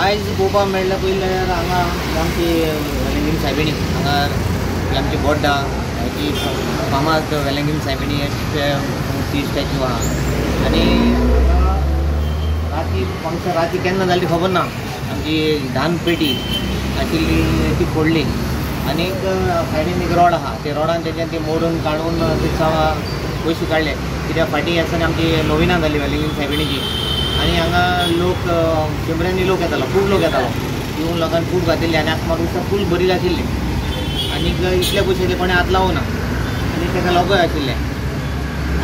आयज पळोवपाक मेळ्ळें पयलीं जाल्यार हांगा आमची वेलंगीम सायबिणी हांगा आमची बोड्डा जी फामाद वेलंगीम सायबिणी मूर्ती स्टॅच्यू आहा आनी हांगा राती फंक्शन राती केन्ना जाली खबर ना. आमची धान पेटी आशिल्ली ती फोडली आनीक सायडीन एक रोड आहा, ते रोडान तेच्यान ती मोडून काडून ते पयशे काडले. कित्याक फाटीं आसतना आमची नोविना जाली वेलंगीम सायबिणीची आनी हांगा लोक शंबरांनी लोक येतालो, खूब लोक येतालो. येवन लोकांनी खूब घातिल्ली आनी आतां म्हाका दिसता फूल भरिल्ली आशिल्ली आनीक इतले पयशे कोणें हात लावना आनी ताका लोकय आशिल्ले.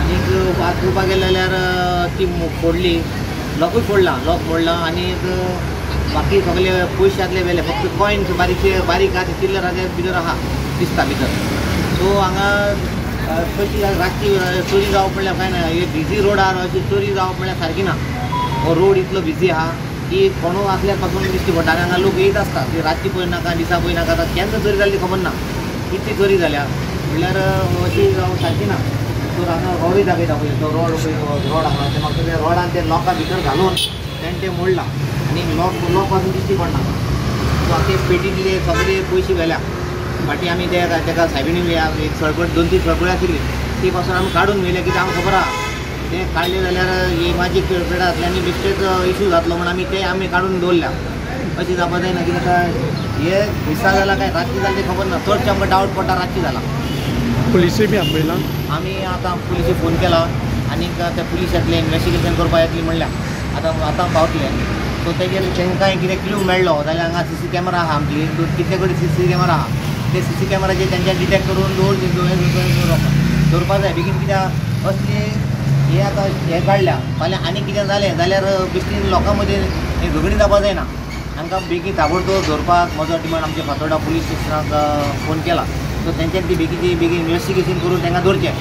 आनीक हात पळोवपाक गेले जाल्यार ती फोडली, लोकूय फोडला, लोक फोडला आनीक बाकी सगळे पयशे आसले वेले, फक्त कॉयन्स बारीकशे बारीक आहा ते चिल्लर आहा ते भितर आहा दिसता भितर. सो हांगा कशी रातची चोरी जावप म्हणल्यार कांय ना, हे बिजी रोडार अशी चोरी जावप म्हणल्यार सारकी ना. हो रोड इतलो बिजी आहा की कोणू आसल्यार पासून दिश्टी पडटा आनी हांगा लोक येयत आसता. ती रातची पळय नाका, दिसा पळय नाका, आतां केन्ना चोरी जाली ती खबर ना, कितली चोरी जाल्या म्हणल्यार अशी जावप सारकी ना. सो हांगा रोडूय दाखयता पळय, तो रोड पळय रोड आहा ते म्हाका त्या रोडान ते लोकां भितर घालून तेणें तें मोडलां आनी लोक लोक पासून दिश्टी पडना. सो आतां पेटींतले सगळे पयशे व्हेल्या. फाटीं आमी ते ताका सायबिणी एक सळपट 2-3 सळपळी आशिल्ली ती पासून आमी काडून व्हेले कित्याक आमकां खबर आहा ते काडले जाल्यार ही माझी पेड आसली आनी बेश्टेच इशू जातलो म्हूण आमी ते आमी काडून दवरल्या. अशें जावपा जायना कित्याक आतां हे दिसा जाला काय रातची जालें तें खबर ना. चडशें आमकां डावट पडटा रातची जाला. पुलिसूय बी आपयला आमी, आतां पुलिसेक फोन केला आनीक ते पुलीस येतले इन्वेस्टिगेशन करपाक येतली म्हणल्या. आतां आतां पावतले. सो तेजेर तांकां कितें क्लू मेळ्ळो जाल्यार हांगा सी सी कॅमेरा आहा आमची, कितले कडेन सी सी कॅमेरा आहा, ते सी सी कॅमेराचेर तेंच्या डिटेक्ट करून दवरपाक जाय बेगीन. कित्याक असली हे आतां हें काडल्या फाल्यां आनी कितें जालें जाल्यार बेश्टी लोकां मदीं हें झगडीं जावपाक जायना. तांकां बेगीन ताबडतोब धरपाक म्हजो डिमांड आमच्या फातोर्डा पुलीस स्टेशनाक फोन केला. सो तेंच्यान ती बेगीन बेगीन इन्वेस्टिगेशन करून तांकां दवरचें.